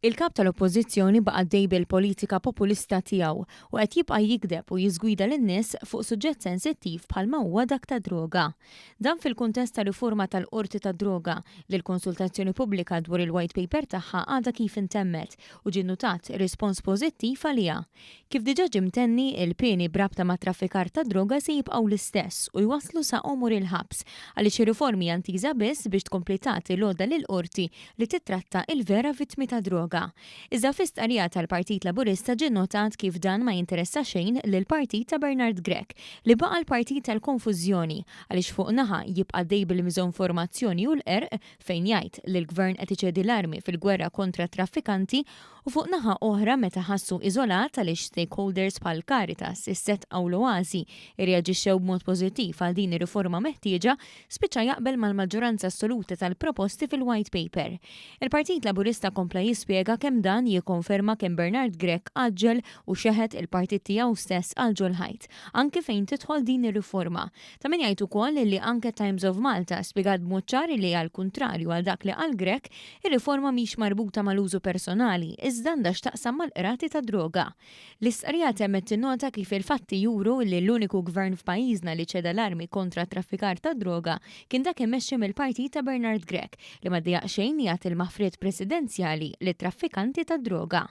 Il-Kap tal-Oppożizzjoni baqa' għaddej bil-politika populista tiegħu u qed jibqa' jigdeb u jiżgwida lin-nies fuq suġġett sensittiv bħalma huwa dak tad-droga. Dan fil-kuntest ta' riforma tal-Qorti tad-Droga li l-konsultazzjoni pubblika dwar il-White Paper tagħha għadha kif intemmet u ġie nnutat rispons pożittiv għaliha. Kif diġà ġie mtenni, il-pieni b'rabta mat-traffikar tad-droga se jibqgħu l-istess u jwasslu sa għomor il-ħabs, għaliex ir-riforma hija ntiża biss biex tkompli tagħti l-għodda lill-Qorti li tittratta il-vera vittmi tad-droga. Iżda fi stqarrija tal-Partit Laburista ġie nnotat kif dan ma jinteressa xejn lill-partit ta' Bernard Grech, li baqa' l-partit tal-konfużjoni, għaliex fuq naħa jibqa' għaddej bil-miżonformazzjoni u l-qerq fejn jgħid li l-Gvern qed iċedi l-armi fil-gwerra kontra t-traffikanti u fuq naħa oħra meta ħassu iżolat għaliex stakeholders bħal Caritas, is-Sedqa u l-Oasi irreaġixxew b'mod pożittiv għal din ir-riforma meħtieġa, spiċċa jaqbel mal-maġġoranza assoluta tal-proposti fil-White Paper. Il-Partit Laburista kompla jispjega kemm dan jikkonferma kemm Bernard Grech għaġġel u xeħet il-partit tiegħu stess għal ġol-ħajt, anki fejn tidħol din ir-riforma. Ta' min jgħid ukoll li anke Times of Malta spjegat b'mod ċar li għall-kuntrarju għal dak li qal Grech, ir-riforma mhix marbuta mal-użu personali iżda għandha x'taqsam mal-qrati tad-droga. L-istqarrija temmet tinnota kif il-fatti juru li l-uniku gvern f'pajjiżna li ċeda l-armi kontra t-traffikar tad-droga kien dak immexxi mill-partit ta' Bernard Grech li ma ddejjaq xejn jagħti l-maħfriet presidenzjali lit-traffikanti tad-droga.